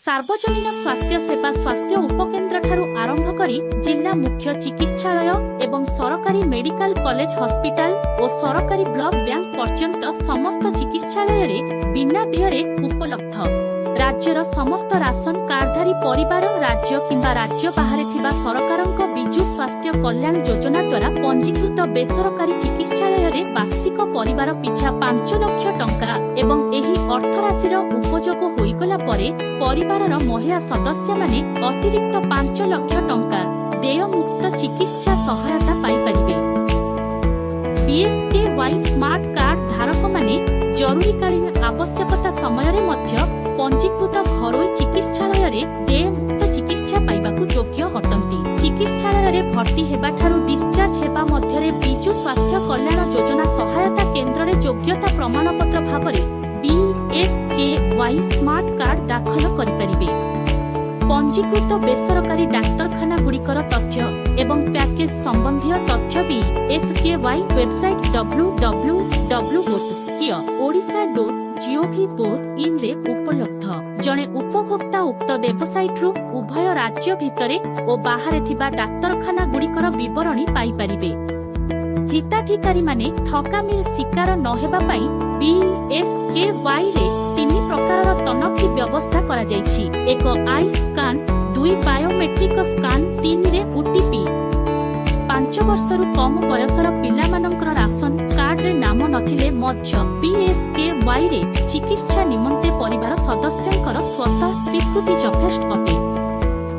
ସାର୍ବଜନୀନ ସ୍ୱାସ୍ଥ୍ୟ ସେବା ସ୍ୱାସ୍ଥ୍ୟ ଉପକେନ୍ଦ୍ରଠାରୁ ଆରମ୍ଭ କରି ଜିଲ୍ଲା ମୁଖ୍ୟ ଚିକିତ୍ସାଳୟ ଏବଂ ସରକାରୀ ମେଡିକାଲ କଲେଜ ହସ୍ପିଟାଲ ଓ ସରକାରୀ ବ୍ଲକ ବ୍ୟାଙ୍କ ପର୍ଯ୍ୟନ୍ତ ସମସ୍ତ ଚିକିତ୍ସାଳୟରେ ବିନା ଦେୟରେ ଉପଲବ୍ଧ। ରାଜ୍ୟର ସମସ୍ତ ରାସନ କାର୍ଡଧାରୀ ପରିବାର ରାଜ୍ୟ କିମ୍ବା ରାଜ୍ୟ ବାହାରେ ଥିବା ସରକାରଙ୍କ ବିଜୁ ସ୍ୱାସ୍ଥ୍ୟ କଲ୍ୟାଣ ଯୋଜନା ଦ୍ୱାରା ପଞ୍ଜୀକୃତ ବେସରକାରୀ ଚିକିତ୍ସାଳୟରେ ବାର୍ଷିକ ପରିବାର ପିଛା 5 ଲକ୍ଷ ଟଙ୍କା ଏବଂ ଏହି ଅର୍ଥରାଶିର ଉପଯୋଗ ହୋଇଗଲା ପରେ ପରିବାରର ମହିଳା ସଦସ୍ୟମାନେ ଅତିରିକ୍ତ 5 ଲକ୍ଷ ଟଙ୍କା ଦେୟମୁକ୍ତ ଚିକିତ୍ସା ସହାୟତା ପାଇପାରିବେ। ବିଏସ୍କେୱାଇ ସ୍ମାର୍ଟ କାର୍ଡ ଧାରକମାନେ ଜରୁରୀକାଳୀନ ଆବଶ୍ୟକତା ସମୟରେ ମଧ୍ୟ ପଞ୍ଜୀକୃତ ଘରୋଇ ଚିକିତ୍ସାଳୟରେ ଦେୟମୁକ୍ତ ଚିକିତ୍ସା ପାଇବାକୁ ଯୋଗ୍ୟ ଅଟନ୍ତି। ଚିକିତ୍ସାଳୟରେ ଭର୍ତ୍ତି ହେବାଠାରୁ ଡିସଚାର୍ଜ ହେବା ମଧ୍ୟରେ ବିଜୁ ସ୍ୱାସ୍ଥ୍ୟ କଲ୍ୟାଣ ଯୋଜନା ସହାୟତା କେନ୍ଦ୍ରରେ ଯୋଗ୍ୟତା ପ୍ରମାଣପତ୍ର ଭାବରେ ବିଏସ୍କେୱାଇ ସ୍ମାର୍ଟ କାର୍ଡ ଦାଖଲ କରିପାରିବେ। ପଞ୍ଜୀକୃତ ବେସରକାରୀ ଡାକ୍ତରଖାନାଗୁଡ଼ିକର ତଥ୍ୟ ଏବଂ ପ୍ୟାକେଜ ସମ୍ବନ୍ଧୀୟ ତଥ୍ୟ ବିଏସ୍କେୱାଇ ୱେବସାଇଟ୍ www.odisha.gov.inରେ ଉପଲବ୍ଧ। ଜଣେ ଉପଭୋକ୍ତା ଉକ୍ତ ୱେବସାଇଟ୍ରୁ ଉଭୟ ରାଜ୍ୟ ଭିତରେ ଓ ବାହାରେ ଥିବା ଡାକ୍ତରଖାନାଗୁଡ଼ିକର ବିବରଣୀ ପାଇପାରିବେ। ହିତାଧିକାରୀମାନେ ଠକାମିର ଶିକାର ନ ହେବା ପାଇଁ ବିଏସ୍କେୱାଇରେ ତିନି ପ୍ରକାରର ତନଖି ବ୍ୟବସ୍ଥା କରାଯାଇଛି: ଏକ, I scan; ଦୁଇ, ବାୟୋମେଟ୍ରିକ ସ୍କାନ୍; ତିନିରେ ଓଟିପି। 5 ବର୍ଷରୁ କମ ବୟସର ପିଲାମାନଙ୍କର ରାସନ କାର୍ଡରେ ନାମ ନଥିଲେ ମଧ୍ୟ ବିଏସ୍କେୱାଇରେ ଚିକିତ୍ସା ନିମନ୍ତେ ପରିବାର ସଦସ୍ୟଙ୍କର ସ୍ୱତଃ ସ୍ୱୀକୃତି ଯଥେଷ୍ଟ ଅଟେ।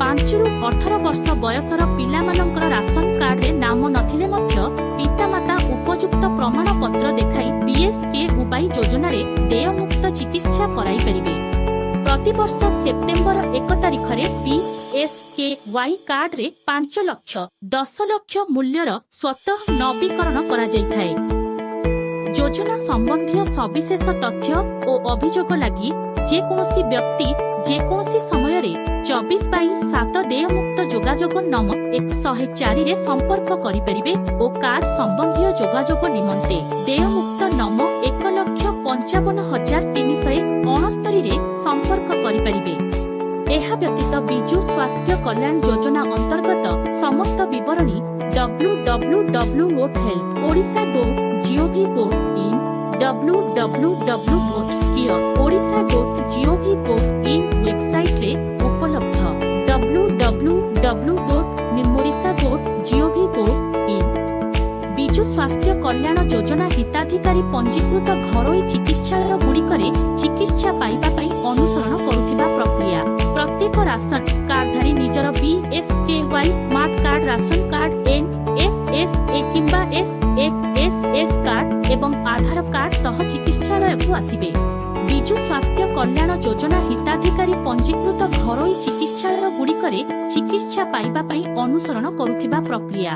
5ରୁ 18 ବର୍ଷ ବୟସର ପିଲାମାନଙ୍କର ରାସନ କାର୍ଡରେ ନାମ ନଥିଲେ ମଧ୍ୟ ପିତାମାତା ଉପଯୁକ୍ତ ପ୍ରମାଣପତ୍ର ଦେଖାଇ ବିଏସ୍କେୱାଇ ଯୋଜନାରେ ଦେୟମୁକ୍ତ ଚିକିତ୍ସା କରାଇପାରିବେ। ପ୍ରତିବର୍ଷ ସେପ୍ଟେମ୍ବର 1 ତାରିଖରେ ବିଏସ୍କେୱାଇ କାର୍ଡରେ 5 ଲକ୍ଷ, 10 ଲକ୍ଷ ମୂଲ୍ୟର ସ୍ୱତଃ ନବୀକରଣ କରାଯାଇଥାଏ। ଯୋଜନା ସମ୍ବନ୍ଧୀୟ ସବିଶେଷ ତଥ୍ୟ ଓ ଅଭିଯୋଗ ଲାଗି ଯେକୌଣସି ବ୍ୟକ୍ତି ଯେକୌଣସି ସମୟରେ 24/7 ଦେୟମୁକ୍ତ ଯୋଗାଯୋଗ ନମ୍ବର 104ରେ ସମ୍ପର୍କ କରିପାରିବେ ଓ କାର୍ଡ ସମ୍ବନ୍ଧୀୟ ଯୋଗାଯୋଗ ନିମନ୍ତେ ଦେୟମୁକ୍ତ ନମ୍ବର 1,55,369ରେ ସମ୍ପର୍କ କରିପାରିବେ। ଏହା ବ୍ୟତୀତ ବିଜୁ ସ୍ୱାସ୍ଥ୍ୟ କଲ୍ୟାଣ ଯୋଜନା ଅନ୍ତର୍ଗତ ସମସ୍ତ ବିବରଣୀ www.health odisha.gov.in, www.odisha.gov.in ୱେବସାଇଟ୍ରେ ଉପଲବ୍ଧ। www.odisha.gov.in। Biju ସ୍ୱାସ୍ଥ୍ୟ କଲ୍ୟାଣ ଯୋଜନା ହିତାଧିକାରୀ ପଞ୍ଜୀକୃତ ଘରୋଇ ଚିକିତ୍ସାଳୟଗୁଡ଼ିକରେ ଚିକିତ୍ସା ପାଇବା ପାଇଁ ଅନୁସରଣ କରୁଥିବା ପ୍ରକ୍ରିୟା: ପ୍ରତ୍ୟେକ ରାସନ କାର୍ଡଧାରୀ ନିଜର BSKY smart card, ration card, N F S A କିମ୍ବା S F S S card ଏବଂ ଆଧାର କାର୍ଡ ସହ ଚିକିତ୍ସାଳୟକୁ ଆସିବେ। ବିଜୁ ସ୍ୱାସ୍ଥ୍ୟ କଲ୍ୟାଣ ଯୋଜନା ହିତାଧିକାରୀ ପଞ୍ଜୀକୃତ ଘରୋଇ ଚିକିତ୍ସାଳୟଗୁଡ଼ିକରେ ଚିକିତ୍ସା ପାଇବା ପାଇଁ ଅନୁସରଣ କରୁଥିବା ପ୍ରକ୍ରିୟା: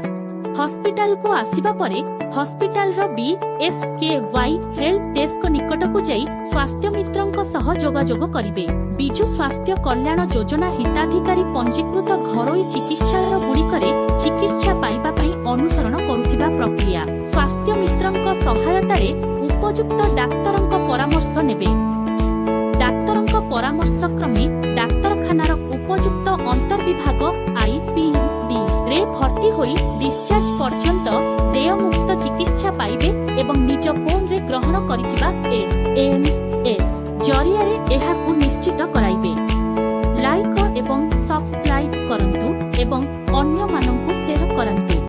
ହସ୍ପିଟାଲକୁ ଆସିବା ପରେ ହସ୍ପିଟାଲର ବିଏସ୍କେୱାଇ ହେଲ୍ପ ଡେସ୍କ ନିକଟକୁ ଯାଇ ସ୍ୱାସ୍ଥ୍ୟ ମିତ୍ରଙ୍କ ସହ ଯୋଗାଯୋଗ କରିବେ। ବିଜୁ ସ୍ୱାସ୍ଥ୍ୟ କଲ୍ୟାଣ ଯୋଜନା ହିତାଧିକାରୀ ପଞ୍ଜୀକୃତ ଘରୋଇ ଚିକିତ୍ସାଳୟଗୁଡ଼ିକରେ ଚିକିତ୍ସା ପାଇବା ପାଇଁ ଅନୁସରଣ କରୁଥିବା ପ୍ରକ୍ରିୟା: ସ୍ୱାସ୍ଥ୍ୟ ମିତ୍ରଙ୍କ ସହାୟତାରେ ଉପଯୁକ୍ତ ଡାକ୍ତରଙ୍କ ପରାମର୍ଶ ନେବେ। ଡାକ୍ତରଙ୍କ ପରାମର୍ଶ କ୍ରମେ ଡାକ୍ତରଖାନାର ଉପଯୁକ୍ତ ଅନ୍ତର୍ବିଭାଗ ଆଇପିଡି ରେ ଭର୍ତ୍ତି ହୋଇ ଡିସଚାର୍ଜ ପର୍ଯ୍ୟନ୍ତ ଦେୟମୁକ୍ତ ଚିକିତ୍ସା ପାଇବେ ଏବଂ ନିଜ ଫୋନରେ ଗ୍ରହଣ କରିଥିବା ଏସ୍ଏମ୍ଏସ୍ ଜରିଆରେ ଏହାକୁ ନିଶ୍ଚିତ କରାଇବେ। ଲାଇକ୍ ଏବଂ ସବସ୍କ୍ରାଇବ୍ କରନ୍ତୁ ଏବଂ ଅନ୍ୟମାନଙ୍କୁ ସେୟାର କରାନ୍ତୁ।